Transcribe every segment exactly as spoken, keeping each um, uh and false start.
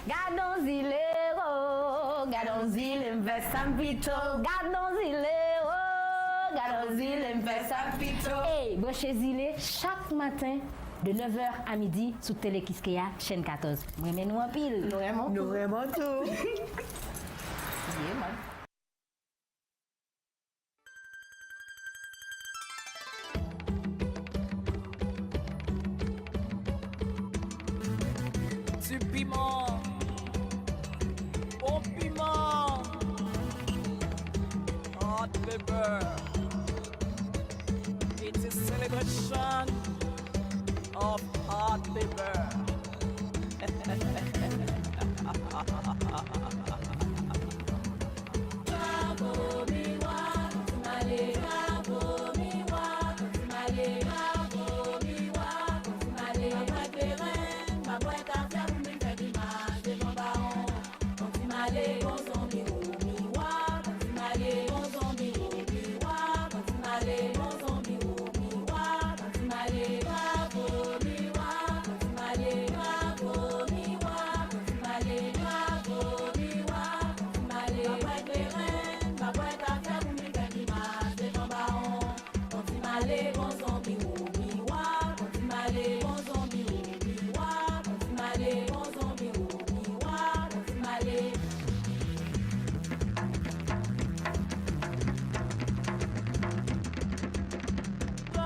Gadon zile, oh, gadon zile, m fè sa m pito. Gadon zile, oh, gadon zile, m fè sa m pito. Ey, branche zile chak maten de nèf è a midi sou Tele Kiskeya, chèn katòz. M renmen nou anpil. Nou renmen w tou. Nou renmen w tou. Yeah, man. Du piment. Bon piment. Hot pepper. It's a celebration of hot pepper.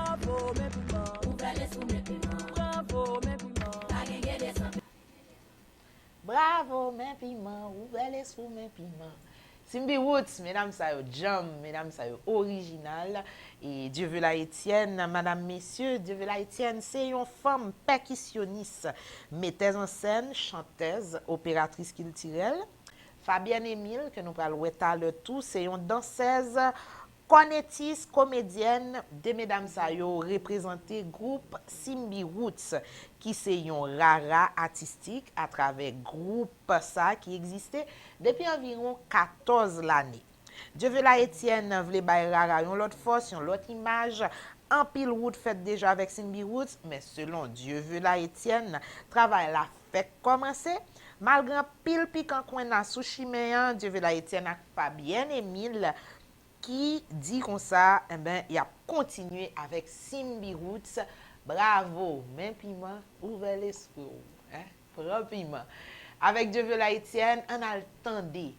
Bravo, men piman. Ouvè lespri w, men piman. Bravo, men piman. Pa gen gede san. Bravo, men piman. Ouvè lespri w, men piman. Simbi Roots, medam sa yo djanm, medam sa yo orijinal. E Dieuvela Etienne, madam, mesye, Dieuvela Etienne se yon fanm pèkisyonis, metèz an sèn, chantèz, operatris kiltirèl. Fabienne Emile, ke nou pral wè talè tou, se yon dansèz, kònetis, komedyèn. De medam sa yo reprezante gwoup Simbi Roots, ki se yon rara atistik atravè gwoup sa ki egziste depi anviwon katòz lane. Dieuvela Etienne vle bay rara yon lòt fòs, yon lòt imaj. Anpil wout fèt deja avèk Simbi Roots, men selon Dieuvela Etienne, travay la fèk kòmanse. Malgre anpil pikan kwenna sou chimen an, Dieuvela Etienne ak Fabienne Emile ki di konsa, enben, y ap kontinye avèk Simbi Roots. Bravo, men piman, ouvè lespri w, en, pran piman. Avèk Dieuvela Etienne, ann al tande.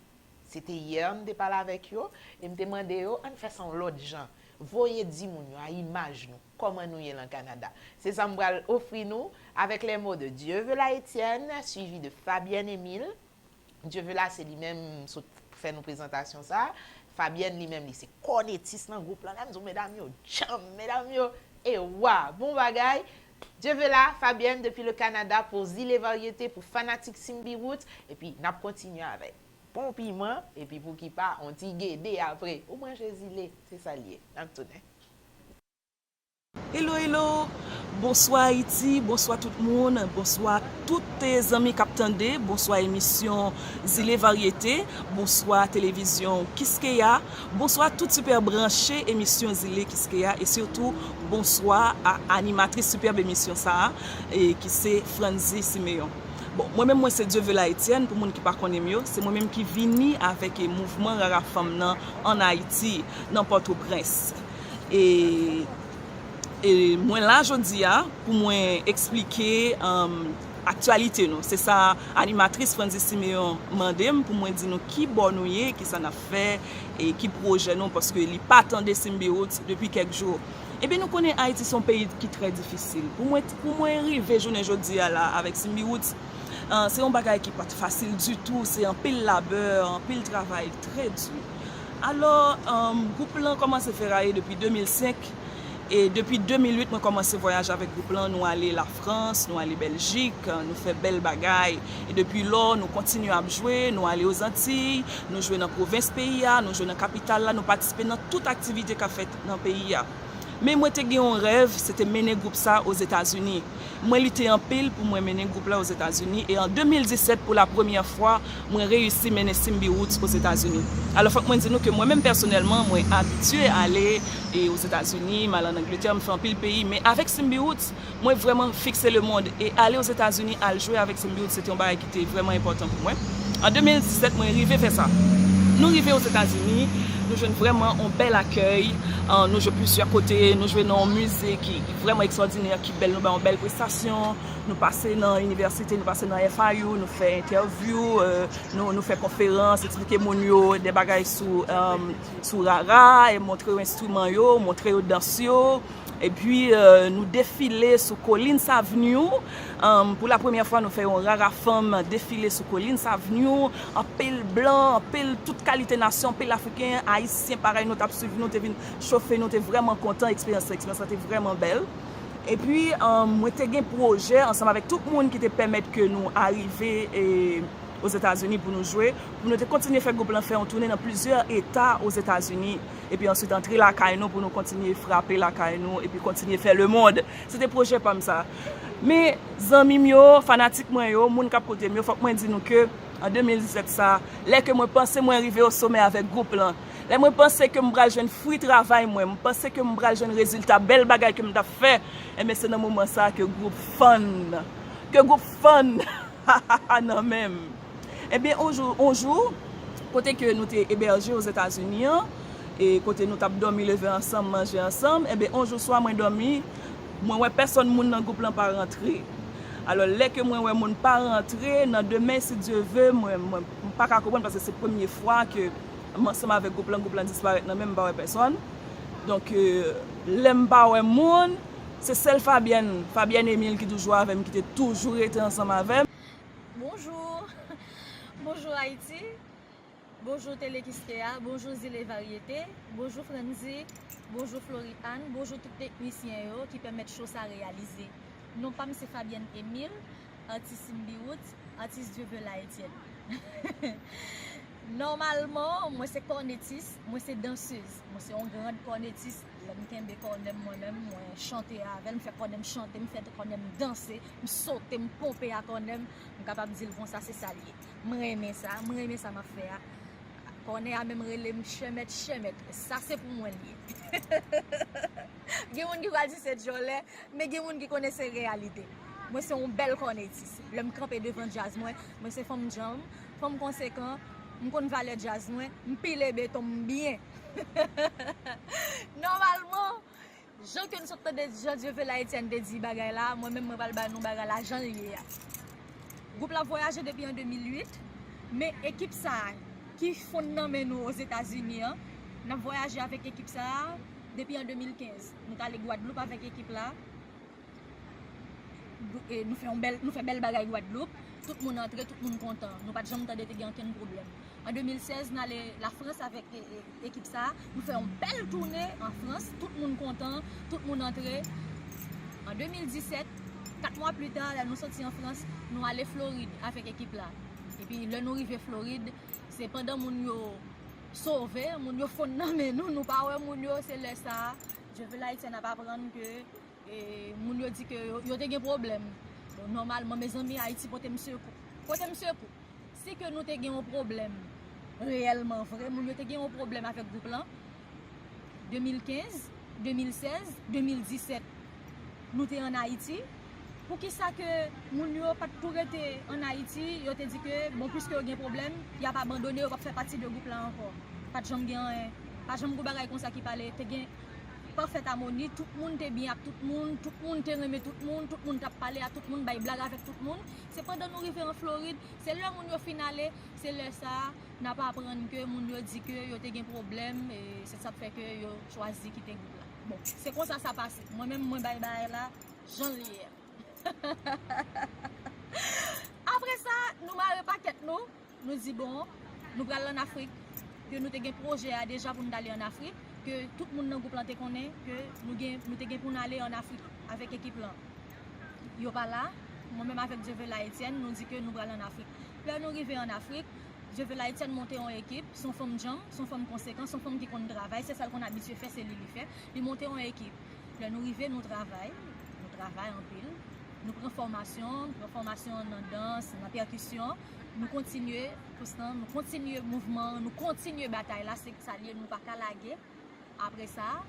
Se te yè m te pale avèk yo, e m te mande yo, ann fè sa yon lòt jan. Voye di moun yo a imaj nou, kòman nou ye lan Kanada. Se sa m pral ofri nou avèk les mots de Dieuvela Etienne, suivi de Fabienne Emile. Dieuvela se li menm sot fè nou prezantasyon sa. Fabienne li menm li se kònetis nan gwoup lan. Lè m di w medam yo djanm, medam yo e wa, bon bagay. Dieuvela, Fabienne depi le Canada pou Zile Varyete, pou fanatik Simbi Roots, epi n ap kontinye avèk bon piman, epi pouki pa, on ti gede apre. Ou branche Zile, se sa l ye. N ap tounen. Hello, hello! Bonswa Ayiti, bonswa tout moun, bonswa tout, eh, zanmi k ap tande, bonswa emisyon Zile Varyete, bonswa televizyon Kiskeya, bonswa tout sipè branche emisyon Zile Kiskeya, e sitou bonswa a animatris sipèb emisyon sa a, eh, ki se Franzy Siméon. Bon, mwen menm, mwen se Dieuvela Etienne, pou moun ki pa konnen m yo, se mwen menm ki vini avèk, eh, mouvman Rara Fanm nan ann Ayiti, nan Pòtoprens. E, e mwen la jodi a pou mwen eksplike, um, aktyalite nou. Se sa animatris Franzy Siméon mande m pou mwen di nou ki bò nou ye, ki sa n ap fè, e ki pwojè nou, paske li pa tande Simbi Roots depi kèk jou. Ebyen, nou konnen Ayiti se yon peyi ki trè difisil. Pou mwen, pou mwen rive jounen jodi a la avèk Simbi Roots, ah, se yon bagay ki pa t fasil ditou, se anpil labè, anpil travay trè di. Alò, um, gwoup lan kòmanse feraye depi de mil senk, e depi de mil uit, mwen kòmanse vwayaje avèk gwoup lan, nou ale Lafrans, nou ale Bèljik, nou fè bèl bagay. E depi lò, nou kontinye ap jwe, nou ale Ozantiy, nou jwe nan pwovens peyi a, nou jwe nan kapital la, nou patisipe nan tout aktivite k ap fèt nan peyi a. Men mwen te gen yon rèv, se te mennen gwoup sa Ozetazini. Mwen lite anpil pou mwen mennen gwoup la Ozetazini, e an de mil disèt, pou la premyè fwa, mwen reyisi mennen Simbi Roots Ozetazini. Alò, fòk mwen di nou ke mwen menm pèsonèlman, mwen abitye ale e Ozetazini, m al ann Angletè, m fè anpil peyi, men avèk Simbi Roots, mwen vrèman fikse lemonn, e ale Ozetazini, al jwe avèk Simbi Roots, se te yon bagay ki te vrèman enpòtan pou mwen. An de mil disèt, mwen rive fè sa. Nou rive Ozetazini, nou jwenn vrèman yon bèl akèy, an, nou jwe plizyè kote, nou jwe nan yon mize ki vrèman ekstwòdinè, ki bèl, nou bay yon bèl prestasyon, nou pase nan inivèsite, nou pase nan F I U, nou fè entèvyou, e, nou, nou fè konferans, eksplike moun yo de bagay sou, e, sou rara, e montre yo enstriman yo, montre yo dans yo. Epi, e, nou defile sou Collins Avenue. An, pou la premyè fwa, nou fè yon rara fanm defile sou Collins Avenue. Anpil blan, anpil tout kalite nasyon, anpil Afriken, Ayisyen, parèy nou t ap swiv nou, te vin chofe nou, te vrèman kontan eksperyans la, eksperyans la te vrèman bèl. Epi, an, mwen te gen pwojè ansanm avèk tout moun ki te pèmèt ke nou arive, e, Ozetazini pou nou jwe, pou nou te kontinye fè gwoup lan fè yon tounen nan plizyè eta Ozetazini, epi answit antre lakay nou pou nou kontinye frape lakay nou, epi kontinye fè lemonn. Se te pwojè pa m sa. Men, zanmi m yo, fanatik mwen yo, moun k ap koute m yo, fòk mwen di nou ke an de mil disèt sa, lè ke mwen panse mwen rive o somè avèk gwoup lan, lè mwen panse ke m pral jwenn fwi travay mwen, m panse ke m pral jwenn rezilta bèl bagay ke m t ap fè, enben se nan moman sa ke gwoup fann, ke gwoup fann nan men m. Ebyen, on jou, on jou, kote ke nou te ebèje Ozetazini an, e kote nou t ap dòmi, leve ansanm, manje ansanm, ebyen, on jou swa mwen dòmi, mwen wè pèsòn moun nan gwoup lan pa rantre. Alò, lè ke mwen wè moun pa rantre, nan demen, si Dye ve, mwen, mwen, m pa ka konprann, paske se premye fwa ke m ansanm avèk gwoup lan, gwoup lan disparèt nan men m, m pa wè pèsòn. Donk, e, lè m pa wè moun, se sèl Fabienne, Fabienne Emile ki toujou avè m, ki te toujou rete ansanm avè m. Bonjou. Bonjou Ayiti. Bonjou Tele Kiskeya. Bonjou Zile Varyete. Bonjou Frantzy. Bonjou Floriane. Bonjou tout teknisyen yo ki pèmèt cho sa reyalize. Non pa m se Fabienne Emile, atis Simbi Roots, atis Dieu veut la Etienne. Nòmalman, mwen se kònetis, mwen se dansez. Mwen se yon grand kònetis. Lè m kenbe kònè m mwen menm, mwen chante avè l, m fè kònè m chante, m fè kònè m danse, m sote, m ponpe a kònè m, m kapab di l konsa, se sa l ye. M renmen sa, m renmen sa m ap fè a. Kònè a menm rele m chèmèt, chèmèt. Sa se pou mwen l ye. Gen moun ki pral di se djòlè, men gen moun ki konnen se reyalite. Mwen se yon bèl kònetis. Lè m kanpe devan djaz mwen, mwen se fanm djanm, fanm konsekan, m konn valè djaz mwen, m pile beton m byen. Nòmalman, jan ke n sot tande Jan Dye ve la Etienne te di bagay la, mwen menm mwen pral ba nou bagay la jan l ye a. Gwoup la ap vwayaje depi an de mil uit, men ekip sa a ki fonn nan men nou Ozetazini an, n ap vwayaje avèk ekip sa a depi an de mil kenz. Nou t ale Gwadloup avèk ekip la. Dou- e nou fè yon bèl, nou fè bèl bagay Gwadloup. Tout moun antre, tout moun kontan. Nou pa t janm tande te gen ankenn pwoblèm. An de mil sèz, n ale Lafrans avèk e, e, ekip sa a. Nou fè yon bèl tounen an Frans. Tout moun kontan, tout moun antre. An de mil disèt, kat mwa pli ta, lè nou soti an Frans, nou ale Florid avèk ekip la. Epi lè nou rive Florid, se pandan moun yo sove, moun yo fonn nan men nou, nou pa wè moun yo, se lè sa a, Dye ve la Etienne ap aprann ke e, moun yo di ke yo, yo te gen pwoblèm. Bon, nòmalman, mezanmi, Ayiti pote m sekou. Pote m sekou. Si ke nou te gen yon pwoblèm reyèlman vre, moun yo te gen yon pwoblèm avèk gwoup lan, de mil kenz, de mil sèz, de mil disèt, nou te ann Ayiti, poukisa ke moun yo pa t tou rete ann Ayiti, yo te di ke, bon, piske yo gen pwoblèm, y ap abandone, yo p ap fè pati de gwoup la ankò? Pa t janm gen anyen. Pa janm gen bagay konsa ki pale. Te gen pafèt amoni, tout moun te byen ak tout moun, tout moun te renmen tout moun, tout moun t ap pale a tout moun, bay blag avèk tout moun. Se pandan nou rive an Florid, se lè moun yo fin ale, se lè sa a, n ap aprann ke moun yo di ke yo te gen pwoblèm, e se sa k fè ke yo chwazi kite gwoup la. Bon, se konsa sa pase. Mwen menm, mwen bay bagay la jan l ye a. Apre sa, nou mare pakèt nou, nou di, bon, nou pral ann Afrik, ke nou te gen pwojè a deja pou nou t ale ann Afrik, ke tout moun nan gwoup lan te konnen ke nou gen, nou te gen pou n ale ann Afrik avèk ekip lan. Yo pa la, mwen menm avèk Dye ve la Etienne, nou di ke nou pral ann Afrik. Lè nou rive ann Afrik, Dieuveula Etienne monte yon ekip, se yon fanm djanm, se yon fanm konsekan, se yon fanm ki konn travay, se sa l konn abitye fè, se li li fè. Li monte yon ekip. Lè nou rive, nou travay, nou travay anpil, nou pran fòmasyon, nou pran fòmasyon nan dans, nan pèkisyon, nou kontinye, konstan, nou kontinye mouvman an, nou kontinye batay la, se sa l ye, nou pa ka lage. Apre sa,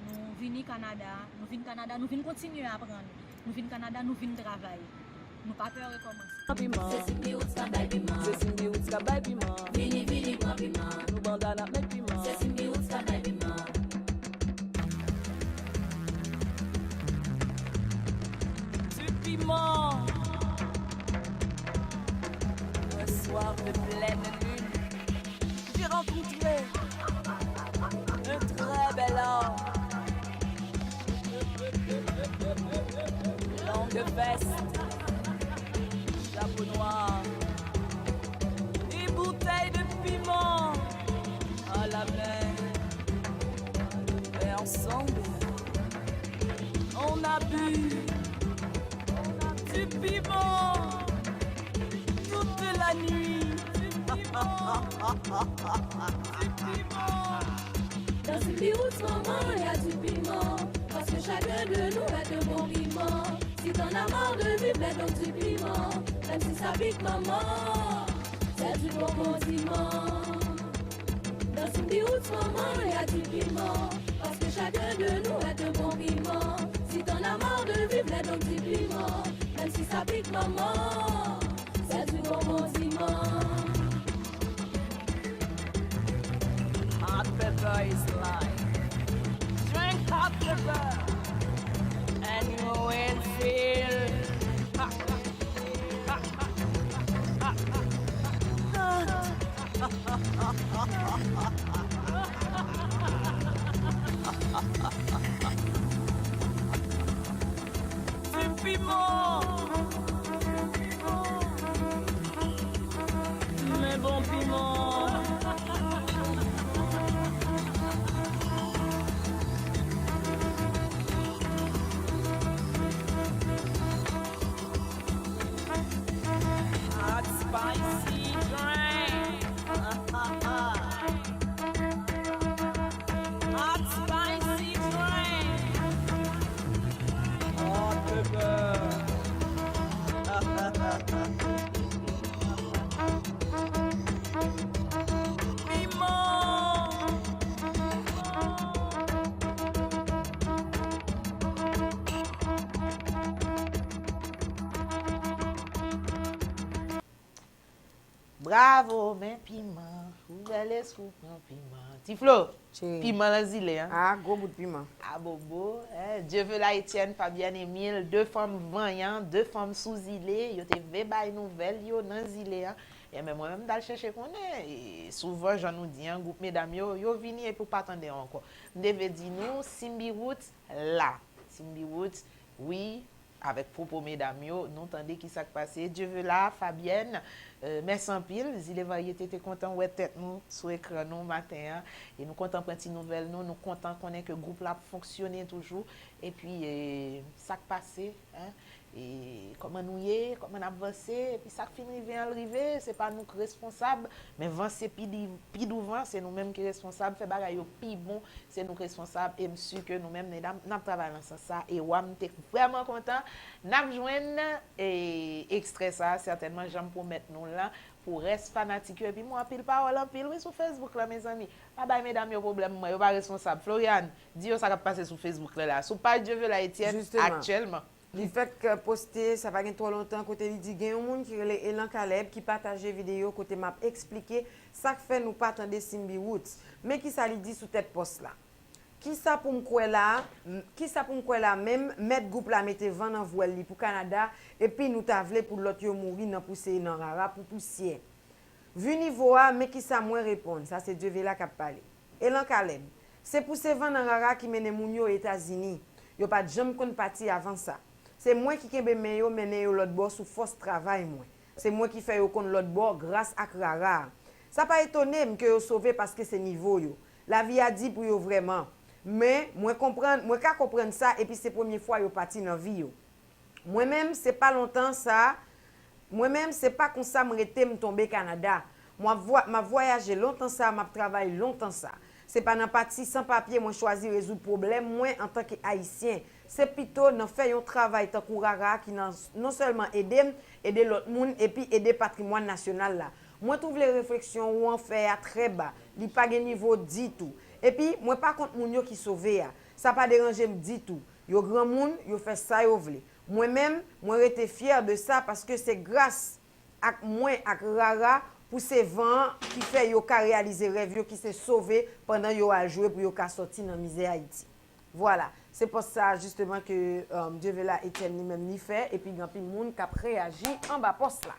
nou vini Kanada, nou vin Kanada, nou vin kontinye aprann. Nou vin Kanada, nou vin travay. Nou pa pè rekòmanse. Piman. Se Simbi Roots k ap bay piman. Se Simbi Roots k ap bay piman. Vini, vini, pran piman. Nou banda n ap met piman. Se Simbi Roots k ap bay piman. Du piment. Un soir de pleine lune, j'ai rencontré un très bel homme. Longue veste, chapeau noir et bouteille de piment à la main. Et ensemble, on a bu du piment toute la nuit. Du piment. Du piment. Dans une bihout, maman, il y a du piment. Parce que chacun de nous est un bon piment. Si t'en as marre de vivre, mets donc du piment. Même si ça pique, maman, c'est du bon condiment. Dans une bihout, maman, il y a du piment. Parce que chacun de nous est un bon piment. Si t'en as marre de vivre, mets donc du piment. Même si ça pique, maman, c'est du bon condiment. Hot pepper is life. Drink hot pepper and you will feel hot. Du piment. Men bon piman. Hot spicy drink. Hot spicy drink. Hot pepper. Piman. Bravo, men piman. Ou bèl espri w pran piman. Ti Flo, piman nan zile, an. Ah, gwo bout piman. Ah, bobo, eh. Dieuveula Etienne, Fabienne Emile, de fanm vanyan, de fanm sou zile, yo te vle bay nouvèl yo nan zile, an. Enben, mwen menm, m t al chèche konnen. E souvan, jan nou di, an, gwoup medam yo, yo vini epi w pa tande yo ankò. M te vle di nou, Simbi Roots la. Simbi Roots, wi, avèk pwopo medam yo, nou tande ki sa k pase. Dieuveula, Fabienne, euh, mèsi anpil. Zile Varyete te kontan wè tèt nou sou ekran nou maten an. E nou kontan pran ti nouvèl nou. Nou kontan konnen ke gwoup la ap fonksyone toujou. Epi, e, sa k pase, en? E kòman nou ye? Kòman n ap vanse? Epi sa k fin rive an, l rive. Se pa nou k responsab. Men vanse pi di-, pi douvan, se nou menm ki responsab. Fè bagay yo pi bon. Se nou k responsab e m si ke nou menm, medam, n ap travay nan sans sa. E wa, m te vrèman kontan. N ap jwenn, e, ekstrè sa a, sètènman, jan m pwomèt nou l lan, pou rès fanatik yo. Epi m wè anpil pawòl, anpil, wi, sou Facebook lan, mezanmi. Pa bay medam yo pwoblèm, mwen, yo pa responsab. Floriane, di yo sa k ap pase sou Facebook lan la. Sou paj Dieuveula Etienne, aktyèlman. Li fèk, euh, poste, sa pa gen twò lontan, kote li di gen yon moun ki rele Elan Caleb ki pataje videyo kote m ap eksplike sa k fè nou pa tande Simbi Roots. Men kisa li di sou tèt pòs la. Kisa pou m kwè la, m, kisa pou m kwè la menm, mèt gwoup la mete van nan vwèl li pou Kanada, epi nou ta vle pou lòt yo mouri nan pouse nan rara pou pousyè. Vu nivo a, men kisa mwen reponn, sa se Dieuveula k ap pale. Elan Caleb, se pouse van nan rara ki mennen moun yo Etazini. Yo pa t janm konn pati avan sa. Se mwen ki kenbe men yo, mennen yo lòt bò sou fòs travay mwen. Se mwen ki fè yo konn lòt bò gras ak rara a. Sa pa etone m ke yo sove paske se nivo yo. Lavi a di pou yo vrèman. Men, mwen konprann, mwen ka konprann sa epi se premye fwa yo pati nan vi yo. Mwen menm, se pa lontan sa, mwen menm, se pa konsa m rete m tonbe Kanada. M ap vwa- m ap vwayaje lontan sa, m ap travay lontan sa. Se pa nan pati san papye mwen chwazi rezoud pwoblèm mwen antanke Ayisyen. Se pito nan fè yon travay tankou Rara a ki nan non sèlman ede m, ede lòt moun, epi ede patrimwàn nasyonal la. Mwen twouve refleksyon ou an fè a trè ba. Li pa gen nivo ditou. Epi, mwen pa kont moun yo ki sove a. Sa pa deranje m ditou. Yo granmoun, yo fè sa yo vle. Mwen menm, mwen rete fyè de sa paske se gras ak mwen ak Rara pou se van an ki fè yo ka reyalize rèv yo ki se sove pandan yo al jwe pou yo ka sòti nan mizè Ayiti. Vwala, se pòs sa a jisteman ke Dieuveula Etienne li menm li fè, epi gen anpil moun k ap reyaji anba pòs la.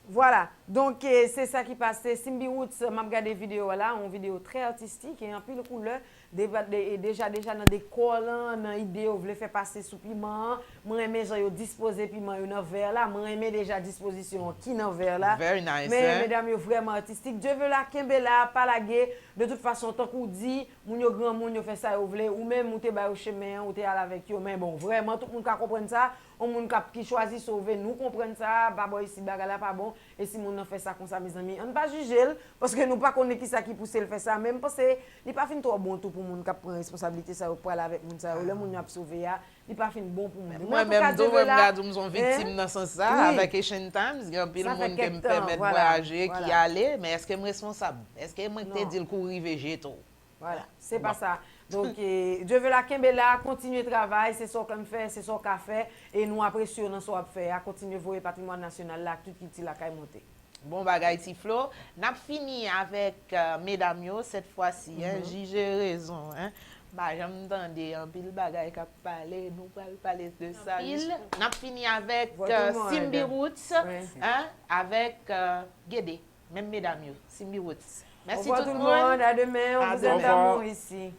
Vwala, donk eh, se sa ki pase. Simbi Roots, m ap gade videyo a la, yon videyo trè atistik e anpil koulè. Deja, deja, deja nan dekò lan, nan ide yo vle fè pase sou piman an. Mwen renmen jan yo dispoze piman yo nan vè la. Mwen renmen deja dispozisyon an ki nan vè la. Very nice, men medam yo vrèman atistik. Dieuveula, kenbe la, pa lage. De tout fason, tankou w di, moun yo granmoun, yo fè sa yo vle. Ou menm, ou te ba yo chemen an, ou te al avèk yo. Men bon, vrèman, tout moun ka konprann sa. Yon moun k ap ki chwazi sove, nou konprann sa. Pa bò isit, bagay la pa bon. E si moun nan fè sa konsa, mezanmi, ann pa jije l, paske nou pa konnen kisa ki pouse l fè sa, men m panse li pa fin twò bon tou pou moun k ap pran responsablite sa yo, k pral avèk moun sa yo, lè moun yo ap sove a, li pa fin bon pou moun. Men mwen menm tou, mwen m ka di w m se yon viktim nan sans sa, avèk Asian Times, gen anpil moun ke m pèmèt vwayaje, ki ale, men èske m responsab? Èske mwen k te di l kou rive jete w? Vwala, se pa sa. Donk, eh, Dieuveula, kenbe la, kontinye travay, se sa w konn fè, se sa w ka fè, e nou apresye w nan sa w ap fè a. Kontinye voye patrimwàn nasyonal la ak tout kilti lakay monte. Bon bagay, Ti Flo. N ap fini avèk eh, medam yo, sèt fwa si, en, jije rezon, en. M pa janm tande anpil bagay k ap pale, nou pral pale de sa. N ap fini avèk eh, Simbi Roots, en, avèk eh, Gede. Menm medam yo, Simbi Woods. Mèsi tout moun. Au revoir tout le monde, à demain, on vous aime d'amour ici.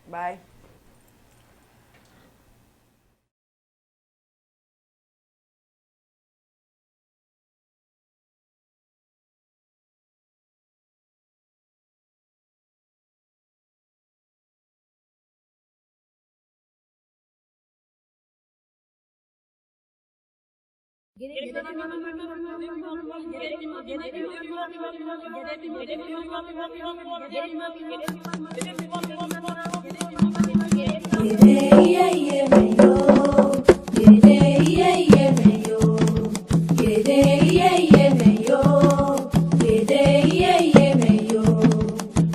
Bye.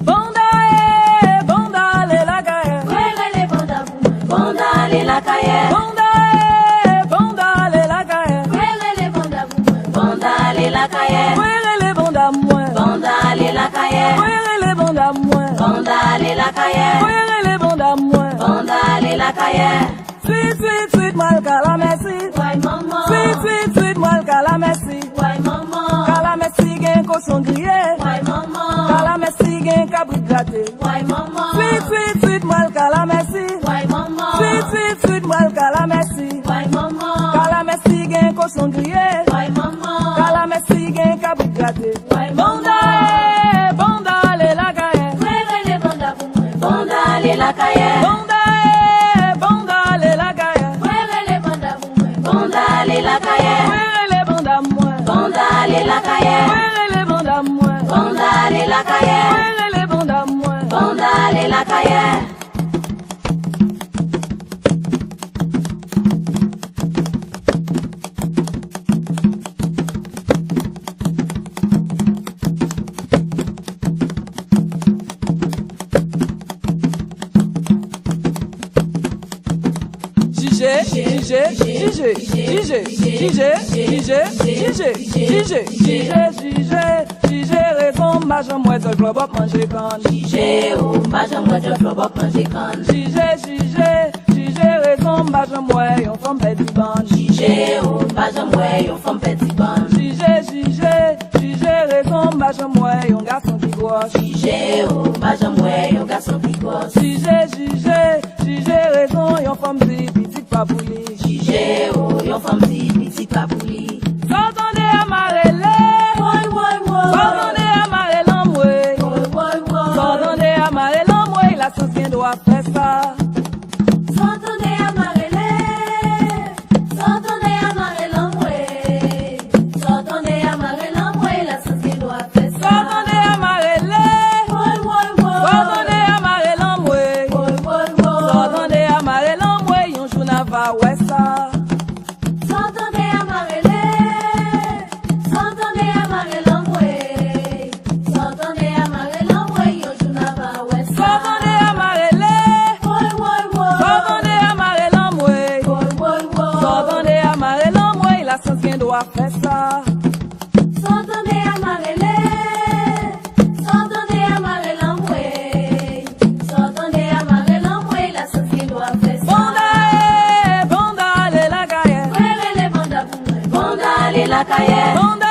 Banda e, banda ale lakay. Mwen rele banda pou mwen. Banda ale lakay. Banda e, banda ale lakay. Mwen rele banda pou mwen. Banda ale lakay. Mwen rele banda mwen. Banda ale lakay. Mwen rele banda mwen. Banda ale lakay. Mwen rele banda mwen. Banda ale lakay. Swit, swit, swit, m al Kalamèsi. Way manman. Swit, swit, swit, m al Kalamèsi. Way manman. Kalamèsi gen kochon griye. Way manman. Kalamèsi gen kabrit grate. Way manman. Swit, swit, swit, m al Kalamèsi. Way manman. Swit, swit, swit, m al Kalamèsi. Way manman. Kalamèsi gen kochon griye. Way manman. Kalamèsi gen kabrit grate. Way manman. Banda e, banda ale lakay. Mwen rele banda pou mwen. Banda ale lakay. Banda e, banda ale lakay. Mwen rele banda pou mwen. Banda ale lakay. Mwen rele banda mwen. Banda ale lakay. Mwen rele banda mwen. Banda ale lakay. Mwen rele banda mwen. Banda ale lakay. Jije, jije, jije, jije, jije, jije, jije, jije, jije, jije, jije, jije rezon m pa janm wè zòl flòbòp manje kann. Jije o, m pa janm wè zòl flòbòp manje kann. Jije, jije, jije rezon m pa janm wè yon fanm pèdi bann. Jije o, m pa janm wè yon fanm pèdi bann. Jije, jije, jije rezon m pa janm wè yon gason ki gwòs. Jije o, m pa janm wè yon gason ki gwòs. Jije, jije, jije rezon yon fanm di pitit pa pou li. Jije o, yon fanm di pitit pa pou li. Sa w tande a mare le. Woy, woy, woy. Sa w tande a mare lanmwe. Woy, woy, woy. Sa w tande a mare lanmwe, lasyans gen dwa fè sa. Sa w tande a mare le. Sa w tande a mare lanmwe. Sa w tande a mare lanmwe, w ap fè sa. Sa w tande a marele, sa w tande a mare lanmwey. Sa w tande a mare lanmwey, la santi l w ap fè sa. Banda, eh, Banda ale lakayè. Mwen rele Banda pou mwen, Banda ale lakayè. Banda